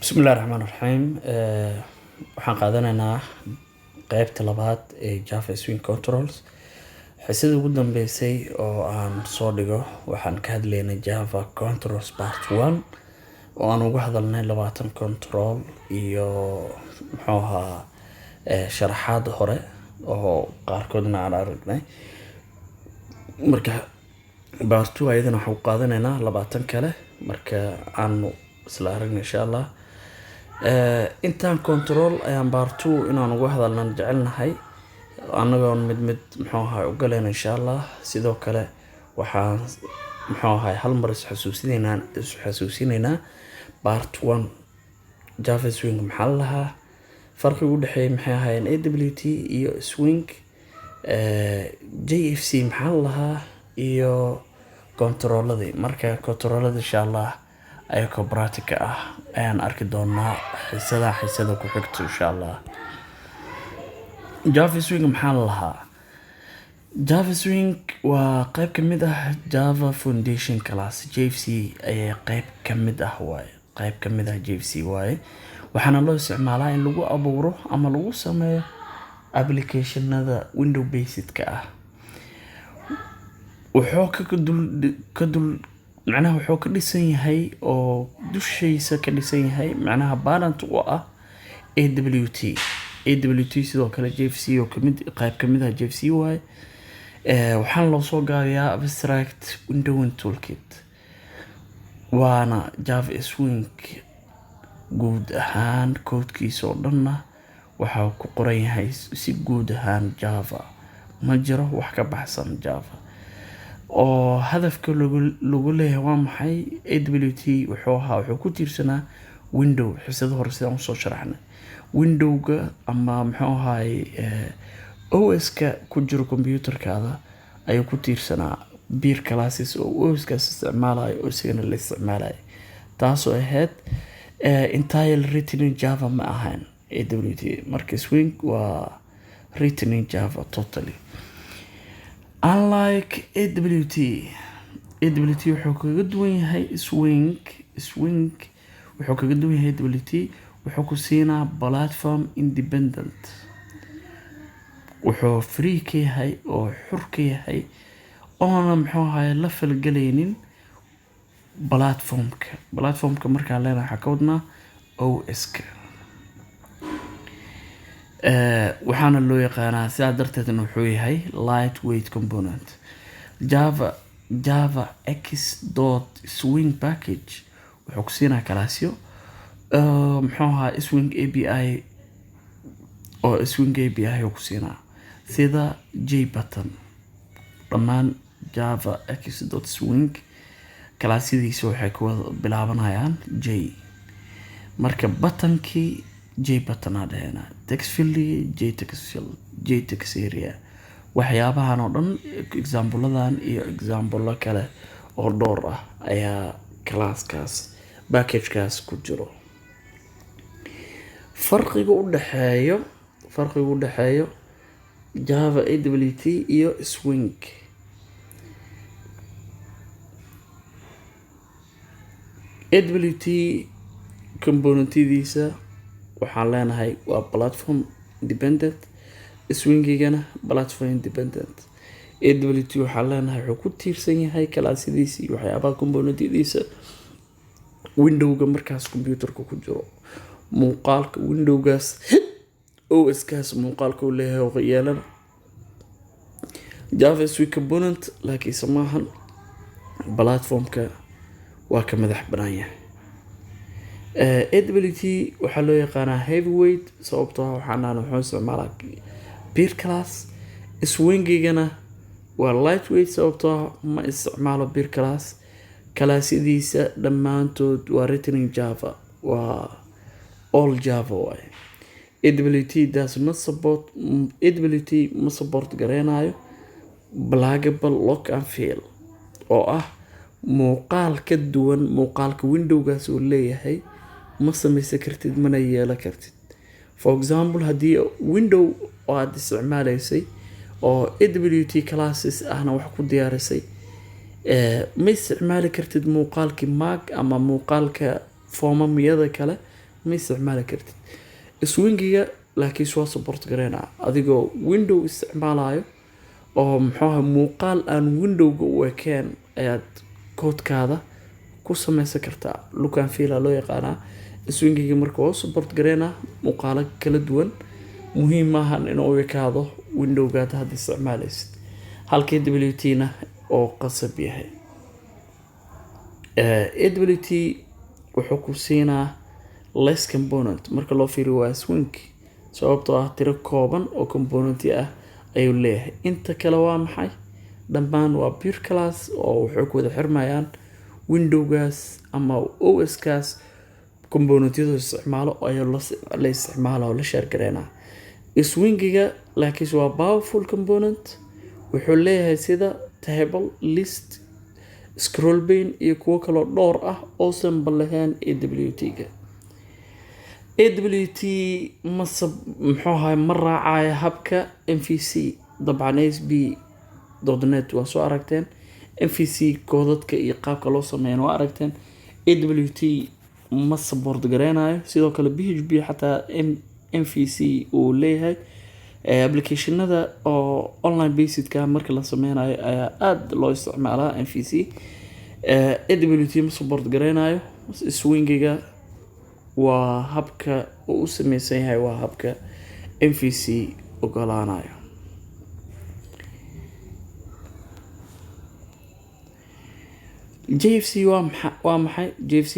Bismillahi Raxmaani Raxiim. Waxaan qaadanaynaa qeybta labaad ee Java Swing Controls. Xiisadii ugu dambeysay oo aan soo dhigo waxaan ka hadlaynay Java Controls Part 1, oo aan uga hadalnay 20 control iyo muxuu ahaa sharaxaad hore oo qaarkoodna aan aragnay. Marka Part 2 ayadana waxaan ku qaadanaynaa 20 kale. Marka aanu isla aragna, insha Allah. Intaan control ayaan Part 2 inaan uga hadalnan jecelnahay, annagoon mid mid muxuu ahaa u galayna, insha Allah. Sidoo kale waxaan muxuu ahaa hal mar is xasuusinaynaa Part 1 Java Swing maxaa la lahaa, farqiga u dhexeeya maxay ahaayeen AWT iyo Swing, JFC maxaa la lahaa iyo controladii. Marka controlada, insha Allah, ayakoo practical ah ayaan arki doonaa xiisada ku xigto, insha Allah. Java Swing maxaa la lahaa? Java Swing waa qeyb ka mid ah Java Foundation Class. JFC ayay qeyb ka mid ah waaye, qeyb ka mid ah JFC waaye. Waxaana loo isticmaalaa in lagu abuuro ama lagu sameeyo applicationada window based ka ah. Wuxuu ka dul macnaha wuxuu ka dhisan yahay oo dushiisa ka dhisan yahay, macnaha parent u ah AWT. AWT sidoo kale JFC oo kamid, qeyb ka mid ah JFC waaye. Waxaana loo soo gaabiyaa Abstract Windowing Toolkit, waana Java Swing guud ahaan. Koodkiisa oo dhanna waxaa ku qoran yahay si guud ahaan Java, ma jiro wax ka baxsan Java. Oo hadafka lagu leeyahay waa maxay? AWT wuxuu ahaa, wuxuu ku tiirsanaa window. Xisada hore sidaan usoo sharaxnay, windowga ama muxuu ahaay OS-ka ku jiro computerkaada ayuu ku tiirsanaa, pure classes oo OS-kaas isticmaalayo oo isagana la isticmaalayo, taasoo ahayd entirely written in Java ma ahayn AWT. Marka Swing waa written in Java totally, unlike AWT. AWT wuxuu kaga duwan yahay Swing, Swing wuxuu kaga duwan yahay AWT, wuxuu ku siinaa platform independent. Wuxuu free ka yahay oo xur ka yahay oona muxuu ahaay la falgelaynin platformka. Platformka markaan leenahay waxaa ka wadnaa OS-ka. Waxaana loo yaqaanaa sidaa darteedna wuxuu yahay lightweight component. Java X dot Swing package wuxuu ku siinaa classyo muxuu ahaa Swing API, oo Swing API ku siinaa sida JButton. Dhammaan Java X dot Swing classyadiisa waxay ku wada bilaabanayaan J. Marka buttonkii JButton aa dhaheena, text fieldigi JTextField, JTextArea, waxyaabahan oo dhan, exampladan iyo examplo kale oo dhowr ah ayaa classkaas, packagekaas ku jiro. Farqiga u dhexeeyo Java AWT iyo Swing: AWT componentadiisa waxaan leenahay waa platform independent, Swingigana platform independent. AWT waxaan leenahay wuxuu ku tiirsan yahay classyadiisa iyo waxyaabaha componentadiisa windowga markaas computerka ku jiro, muuqaalka windowgaas, OS-kaas muuqaalka uu leeyahay oo yeelana Java Swing component, laakiinse maahan, platformka waa ka madax banaan yahay. AWT waxaa loo yaqaanaa heavyweight, sababtoo ah waxaan dhahnay wuxuu isticmaalaa pure class. Swingigana waa lightweight, sababtoo ah ma isticmaalo pure class, classyadiisa dhammaantood waa written in Java, waa all Java waaye. AWT does not support, AWT ma support gareynayo pluggable look and feel, oo ah muuqaal ka duwan muuqaalka windowgaas uu leeyahay ma sameysan kartid, mana yeelan kartid. For example, haddii window oo aad isticmaaleysay oo AWT classes ahna wax ku diyaarisay, ma isticmaali kartid muuqaalkii Mac ama muuqaalka foomamyada kale. Ma isticmaali kartid Swingiga, laakiinse waa support gareynaa adigoo window isticmaalayo oo muxuu ahaa muuqaal aan windowga u ekeen ayaad koodkaada ku sameysan kartaa. Look and feel aa loo yaqaanaa Swingiga. Marka waa support gareynaa muuqaalo kala duwan, muhiim maahan inuu u ekaado windowgaad hadda isticmaaleysid, halka AWT na oo qasab yahay. AWT wuxuu ku siinaa less component marka loo fiiriyo waa Swing, sababtoo ah tiro kooban oo component ah ayuu leeyahay. Inta kale waa maxay? Dhammaan waa pure class oo waxay ku wada xirmayaan windowgaas ama OS-kaas. Componentyadu isticmaalo ayaa la isticmaala oo la share gareynaa. Swingiga laakiinse waa powerful component. Wuxuu leeyahay sida table, list, scroll pane iyo kuwo kaloo dhowr ah oosan lahayn AWT-ga. AWT mase muxuu ahay, ma raacayo habka MVC. Dabcan ASP.NET waa soo aragteen, MVC koodadka iyo qaabka loo sameeyana waa aragteen. AWT ma support gareynayo. Sidoo kale PHP xataa MVC uu leeyahay. Applicationada oo online basedka marka la sameynayo ayaa aada loo isticmaalaa MVC. AWT ma support gareynayo. Swingiga waa habka uu u sameysan yahay, waa habka MVC ogolaanayo. JFC waa waa maxay? JFC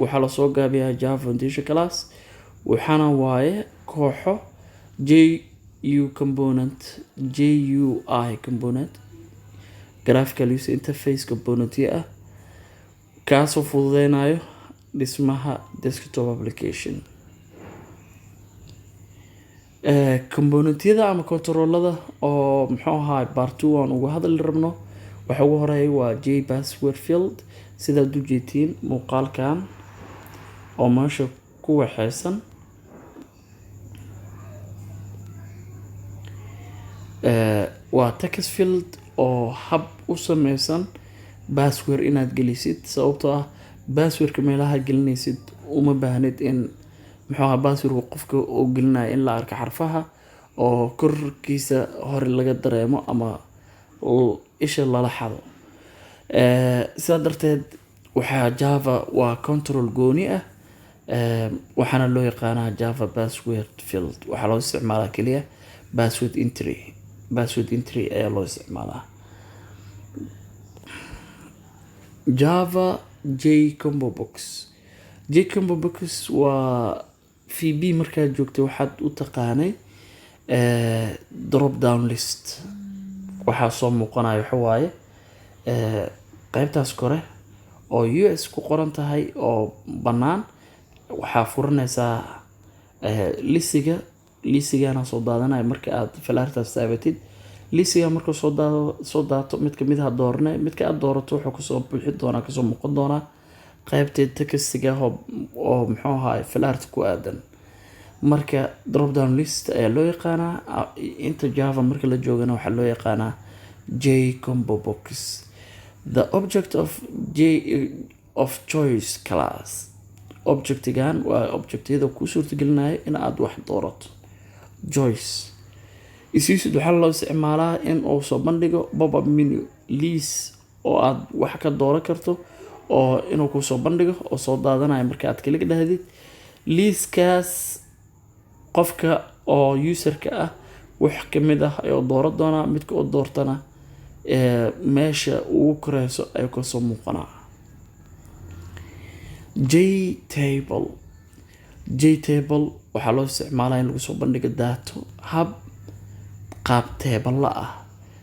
waxaa lasoo gaabiyaa Java Foundation Class, waxaana waaye kooxo JU component, GUI component, graphical user interface component ah, kaasoo fududeynayo dhismaha desktop application. Componentyada ama controlada oo muxuu ahaa part two aan uga hadli rabno, waxa ugu horeeya waa JPasswordField. Sidaad u jeedtiin muuqaalkan oo meesha ku waxeysan, waa text field oo hab u sameysan password inaad gelisid, sababtoo ah passwordka meelaha gelinaysid uma baahnid in muxuu ahaa passwordka qofka uu gelinayo in la arko xarfaha oo korkiisa hore laga dareemo ama uu isha lala xado. Sidaa darteed waxaa Java waa control gooni ah, waxaana loo yaqaanaa Java Password Field. Waxaa loo isticmaalaa keliya password entry, password entry ayaa loo isticmaalaa. Java JComboBox. JComboBox waa VB markaad joogtay waxaad u taqaanay drop down list. Waxaa soo muuqanaya waxa waaye qaybtaas kore oo US ku qoran tahay oo bannaan. Waxaa furanaysaa lisiga, lisigana soo daadanaya marka aad falaartaas taabatid. Lisiga markuu soo daato, mid kamid ah doorne. Midka aad doorato wuxuu kasoo buuxi doonaa, kasoo muuqan doonaa qaybteed textiga oo muxuu ahaa falaarta ku aadan. Marka drop down list ayaa loo yaqaanaa. Inta Java marka la joogana waxaa loo yaqaanaa JComboBox, the object of J of choice class. Objectigan waa objectyada kuu suurtagelinaya in aad wax doorato. Choice isiisid waxaa loo isticmaalaa in uu soo bandhigo pop-up menu list oo aad wax ka dooran karto, oo inuu kusoo bandhigo oo soo daadanayo marka aad click dhahdid liiskaas. Qofka oo userka ah wax kamid ah ayuu dooran doonaa. Midka uu doortana meesha ugu koreyso ayuu kasoo muuqanaa. JTable. JTable waxaa loo isticmaalaa in lagu soo bandhigo daato hab qaab table ah.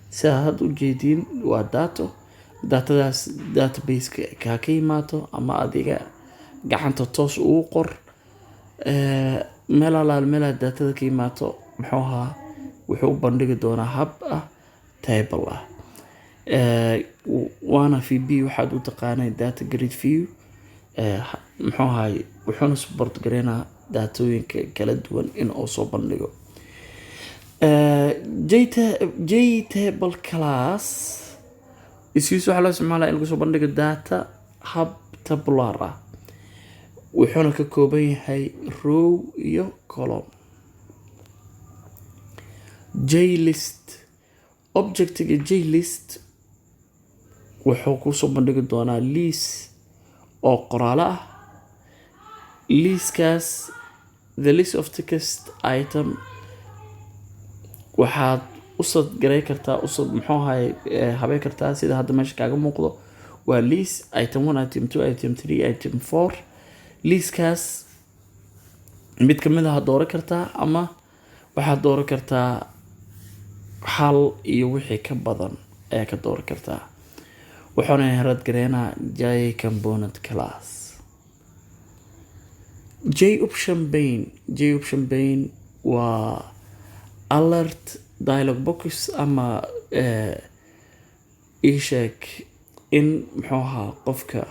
Sidaad hadda ujeediin waa daato, daatadaas database kaa ka imaato ama adiga gacanta toos ugu qor. Meel alaal meelaha daatada ka imaato, muxuu ahaa, wuxuu u bandhigi doonaa hab ah table ah. Waana VB waxaad u taqaanay data grid view. Muxuu ahaay, wuxuuna support gareynaa daatooyinka kala duwan in uu soo bandhigo. JTable class isiis waxaa loo isticmaalaa in lagu soo bandhigo data hab tabular ah. Wuxuuna ka kooban yahay row iyo column. JList, objectiga JList wuxuu kusoo bandhigi doonaa liis oo qoraalo ah. Liiskaas, the list of text item, waxaad u sort garay kartaa, usad muxuu ahay, habey kartaa sida hadda meesha kaaga muuqdo. Waa liis item one, item two, item three, item four. Liiskaas mid kamid ah dooran kartaa ama waxaad dooran kartaa hal iyo wixii ka badan ayaa ka dooran kartaa. Wuxuuna inherit gareynaa JComponent class. JOptionPane. JOptionPane waa alert dialog box ama ii sheeg in muxuu ahaa qofka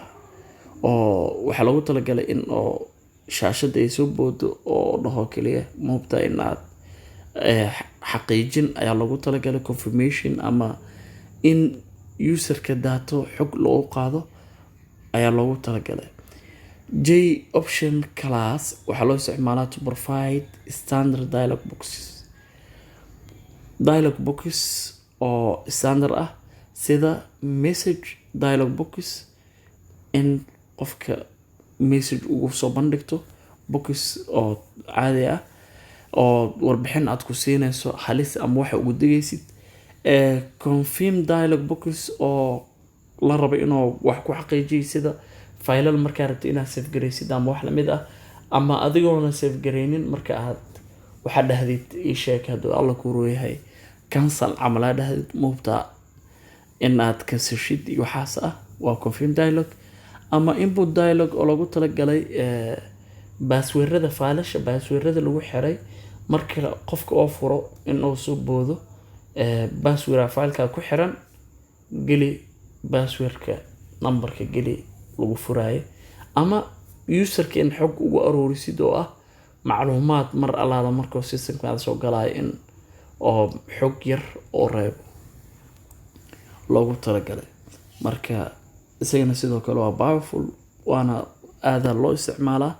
oo waxaa loogu talagalay in oo shaashadda ay soo boodo oo dhaho kaliya "Ma hubtaa in aad xaqiijin" ayaa loogu talagalay, confirmation ama in userka data xog loogu qaado ayaa loogu talagalay. JOption class waxaa loo isticmaalaa to provide standard dialog boxes, dialog box oo standard ah, sida message dialog box, in qofka message ugu soo bandhigto, box oo caadi ah oo warbixin aad ku siinayso halis ama waxa ugu digaysid, confirm dialog box oo la rabo inuu wax ku xaqiijiyo, sida faylal markaa rabto inaad save garaysid ama wax lamid ah, ama adigoona save garaynin marka aad waxaa dhahdid, ii sheeg hadduu Alla kuu rooyahay, cancel camal aa dhahdid, "Ma hubtaa in aad cancel-shid?" iyo waxaas ah, waa confirm dialog. Ama input dialog oo loogu talagalay password-ada, faylasha password-ada lagu xiray, marka qofka oo furo inuu soo boodo "Password fileka ku xiran geli, passwordka numberka geli" lagu furaayo, ama userka in xog ugu aruurisid oo ah macluumaad mar allaala markuu systemkaada soo galaayo in oo xog yar oo reebo loogu talagalay. Marka isagana sidoo kale waa powerful, waana aadaa loo isticmaalaa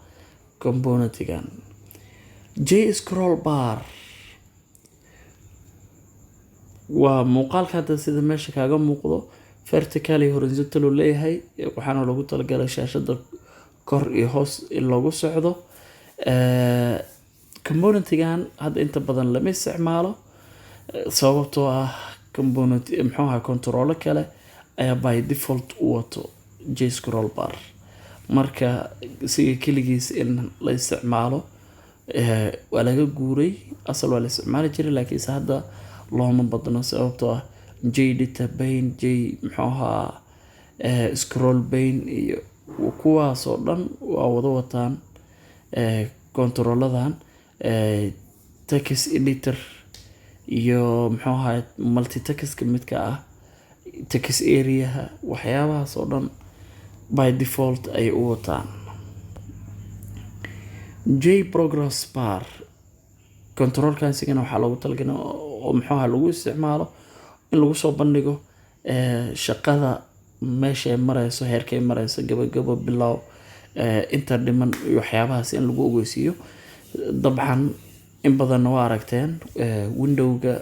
componentigan. JScrollBar waa muuqaalka hadda sida meesha kaaga muuqdo, vertical iyo horizontal uu leeyahay. Waxaana loogu talagalay shaashada kor iyo hoos in loogu socdo. Componentigan hadda inta badan lama isticmaalo, sababtoo ah component muxuu ahaa, controlo kale ayaa by default u wato JScrollBar. Marka isiga keligiis in la isticmaalo waa laga guuray. Asal waa la isticmaali jiray, laakiinse hadda looma badno, sababtoo ah JDataPane, J muxuu ahaa, ScrollPane iyo kuwaas oo dhan waa wada wataan controladan, text editor iyo muxuu ahaa, multitextka midka ah, text areaha, waxyaabahaas oo dhan by default ayay u wataan. JProgressBar controlkan isigana waxaa loogu talagalay oo muxuu ahaa lagu isticmaalo in lagu soo bandhigo shaqada meesha ay mareyso, heerka ay mareyso, gabagabo, bilow, inta dhiman iyo waxyaabahaas in lagu ogeysiiyo. Dabcan in badanna waa aragteen windowga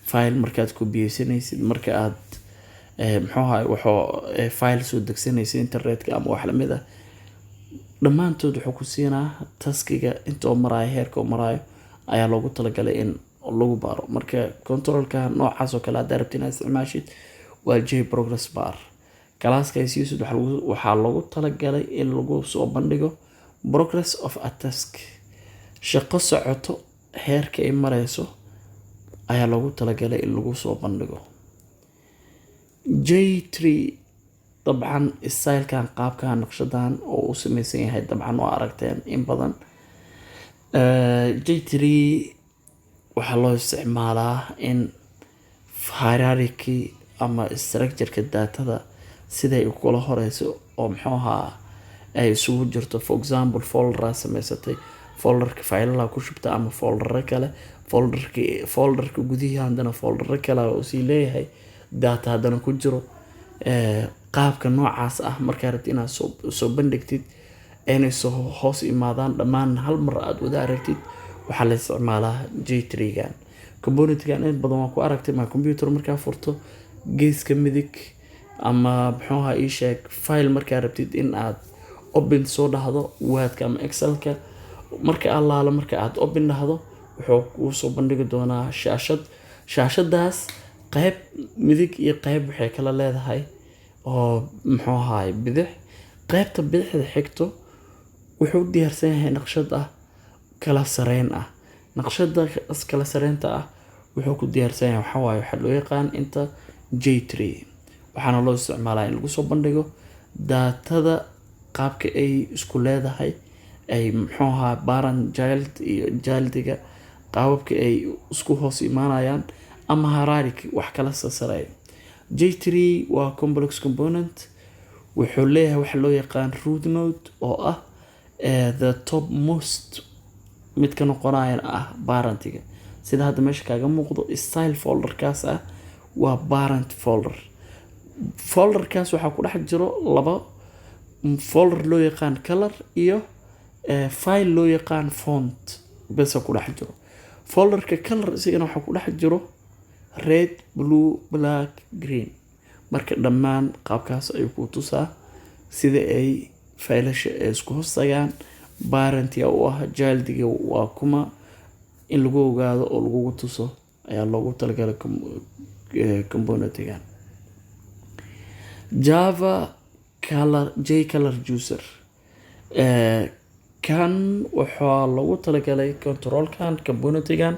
file markaad kobiyeysanaysid, marka aad muxuu ahaay, wuxuu file soo degsanaysid internetka ama wax lamid ah, dhammaantood wuxuu ku siinaa taskiga inta uu maraayo, heerka uu maraayo ayaa loogu talagalay in lagu baaro. Marka controlka noocaas oo kale haddaa rabtid inaad isticmaashid, waa JProgressBar. Classka is used, waxaa loogu talagalay in lagu soo bandhigo progress of a task, shaqo socoto heerka ay mareyso ayaa loogu talagalay in lagu soo bandhigo. JTree, dabcan stylekan, qaabkan naqshadan oo u sameysan yahay, dabcan waa aragteen in badan. JTree waxaa loo isticmaalaa in hierarchy ama structureka datada siday u kula horeyso oo muxuu ahaa ay isugu jirto. For example, folderaa sameysatay, folderka faylalaha ku shubta ama foldero kale, folderka folderka gudihii haddana foldero kale oo sii leeyahay data haddana ku jiro. Qaabka noocaas ah markaa rabtid inaad soo bandhigtid. Aynay soo hoos imaadaan dhammaan, hal mar aad wada aragtid, waxaa la isticmaalaa JTree-gan. Componentgan in badan waa ku aragtay my computer. Markaa furto geeska midig ama, muxuu ahaa, ii sheeg, file markaa rabtid in aad open soo dhahdo, Wordka ama Excelka, marka allaala marka aad open dhahdo, wuxuu kuu soo bandhigi doonaa shaashad. Shaashadaas qayb midig iyo qayb waxay kala leedahay oo, muxuu ahaay, bidix. Qaybta bidixda xigto wuxuu u diyaarsan yahay naqshad ah kala sareyn ah. Naqshada kala sareynta ah wuxuu ku diyaarsan yahay waxaa waaye waxaa loo yaqaan inta JTree. Waxaana loo isticmaalaa in lagu soo bandhigo daatada qaabka ay isku leedahay, ay, muxuu ahaa, parent child iyo childiga, qaababka ay isku hoos imaanayaan ama hierarchy wax kala sasareeyo. JTree waa complex component. Wuxuu leeyahay waxa loo yaqaan root node oo ah the top most mid ka noqonaya ah parentiga. Sida hadda meesha kaaga muuqdo, style folderkaas ah waa parent folder. Folderkaas waxaa ku dhex jiro laba folder loo yaqaan color iyo file loo yaqaan font besa ku dhex jiro. Folderka color isagana waxaa ku dhex jiro red, blue, black, green. Marka dhammaan qaabkaas ayuu ku tusaa sida ay faylasha ay isku hoos tagaan, parent-iga u ah, childiga waa kuma, in lagu ogaado oo lagugu tuso ayaa loogu talagalay componentigan. Java color, JColorChooser, kan waxaa loogu talagalay controlkan, componentigan,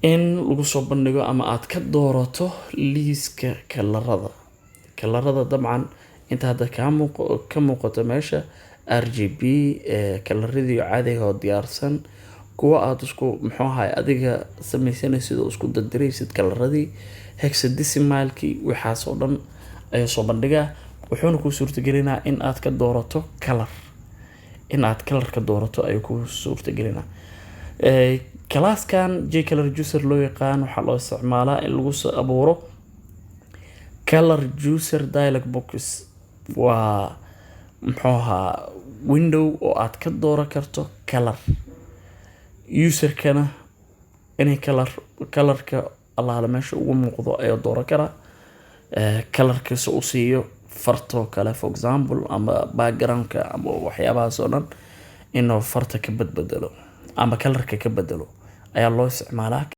in lagu soo bandhigo ama aad ka doorato liiska kalarada. Kalarada dabcan inta hadda ka muuqato meesha, RGB, kalaradii caadiga oo diyaarsan, kuwa aad isku, muxuu ahay, adiga sameysanaysid oo isku dardaraysid kalaradii, hexadecimalkii, waxaas oo dhan ayuu soo bandhigaa. Wuxuuna kuu suurtagelinaa in aad ka doorato color. In aad color ka doorato ayuu kuu suurtagelinaa. Classkan JColorChooser loo yaqaan waxaa loo isticmaalaa in lagu soo abuuro color chooser dialog box. Waa, muxuu ahaa, window oo aad ka dooran karto color. Userkana inay color, colorka allaala meesha ugu muuqdo ayuu dooran karaa, colorkiisa u siiyo fartoo kale, for example, ama backgroundka ama waxyaabahaas oo dhan inuu farta ka badbedelo ama colorka ka bedelo ayaa loo isticmaalaa.